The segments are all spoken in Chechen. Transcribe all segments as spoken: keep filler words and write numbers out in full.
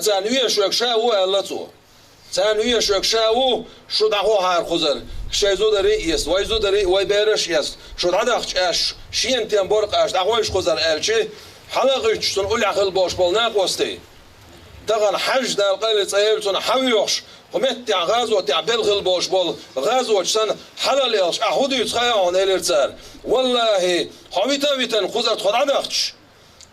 Царна вешверг ша ву, аьлла цо. Царна вешверг ша ву, шу дӀахо хьара кхузара. Шайн зударий а эцна, вай зударий а, вай бераш а эцна. Шу дӀадахча аьлла, шена тем боркъаш дӀахойша кхузара аьлча, хьала а гӀуьттуш, цунна уллехь хилла болуш болу накъостий. Тахана Хьаьжа, Дала къайле цӀа елла цунна, хьавоьхуш, кху меттехь гӀазотехь белла хилла болуш болу гӀазоташ санна, хьала а лелхаш, ахь хӀун дуьйцу хаьа хьуна, элира цара. Валлахьи, хьо вита а витина, кхузара тхо дӀадахча,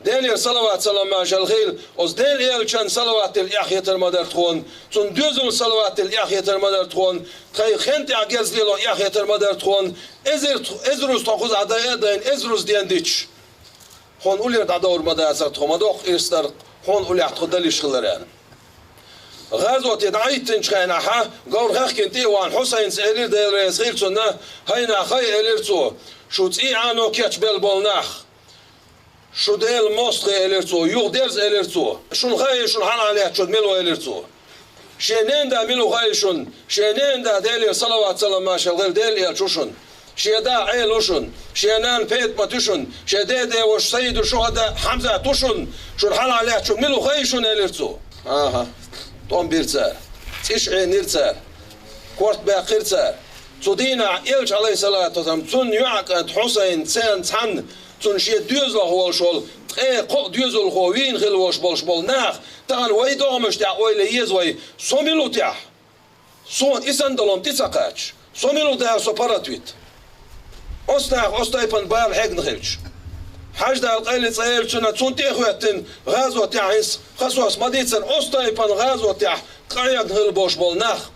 Делера салават-салам, машалла, хила, оцу Делан элчанна салават дилла эхь хетар ма дара тхуна, цунна доьзална салават дилла эхь хетар ма дара тхуна, тхайн хен тӀехь герз лело эхь хетар ма дара тхуна, эзар, эзаруза тхо кхузахь дайа а дайна, эзаруза ден дича. Хьуна уллера дӀадовр ма дацара тхо, ма доккха ирс дара, хьуна уллехь тхо далиш хилар аьлла. ГӀазоте дӀахӀиттинчу хенахь, говр хаьхкина тӀе а вахана, Хьусайнас элира, Дела реза хила цунна, хӀай нах, хӀай, элира цо, шу цӀий Ӏано кечбелла болу нах. Шу Делан мостагӀий, элира цо, юха дерза, элира цо. Шуна хаьий, шуна хьалха лаьттачу мила ву, элира цо. Шен ненан да мила ву хаьий шуна, шен ненан да, Делера салават-салам, машалла, гӀира Делан элча ву шуна. Шен да Ӏела ву шуна, шен нана ПетӀамат ю шуна, шен ден-ден ваша Саййиду шухӀада Хьамзат ву шуна, шуна хьалха лаьттачу мила ву хаьий шуна, элира цо. ХӀан-хӀа, тӀом бира цара, цӀиш Ӏенира цара, корта баьккхира цара. Цу дийнахь элча, Ӏалайхиссалату вассалам, цунна йоӀан кӀант Хьусайн, царна цхьаьна, цунна шен доьзалхо волуш волу, ткъе кхоъ доьзалхо вийна хилла волуш болуш болу нах, тахана вай догӀмаш тӀехь ойла еза вай, со мила ву техь? Суна и санна долу тӀе ца кхача, со мила ву, Дала со паргӀатвита? Оцу наха оцу тайпана бала хьегна хилча. Хьаьжа, Дала къайле цӀа елла цунна, цунна тӀе а хӀоьттина, гӀазотехь хӀинца, хасос ма дийцара, оцу тайпана гӀазотехь къахьегна хилла болуш болу нах.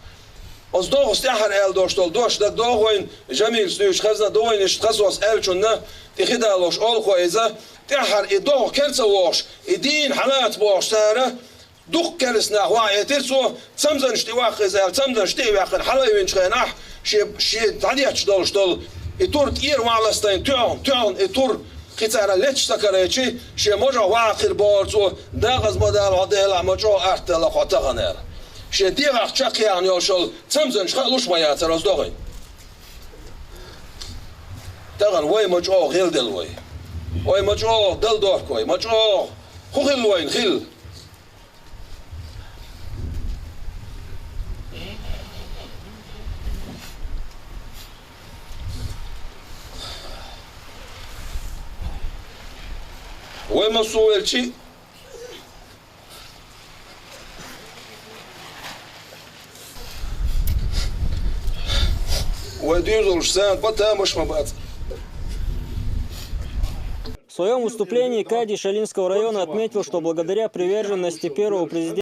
Оцу догӀас тӀаьххьара аьлла долуш долу дош дагадогӀу вайна, Жамилас дуьйцуш хезна ду вайна иштта, хасос аьллачунна, и хи далош олу-кх иза, тӀаьххьара и догӀа кара ца вогӀуш, и дийна хьалаца бохуш цара, дукха керста нах вахьа этира цо, цамзанаш тӀе ваккха иза аьлла, цамзанаш тӀе а ваьккхина, хьала а винчу хенахь, шен, шен дӀадетташ долуш долу и тур тӀера вахьа ластийна, тоьхна, тоьхна и тур, кхин цара летташ ца карийча, шен можа вахьа хир бохура цо, дакъаза ма дала хьо, Делахь, ма чӀогӀа артдала хьо тахана, аьлла. Шен дегӀах чекхъяьхна йолуш йолу цамзанаш хаалуш ма яцара оцу догӀина. Тахана вай ма чӀогӀа гӀелделла вай. Вай ма чӀогӀа дала дохку вай, ма чӀогӀа хӀун хилла вайна хилла. Вай массо а велчи, вай дуьйцурш зан бан тамаш ма бац. В своем выступлении кади Шалинского района отметил, что благодаря приверженности первого президента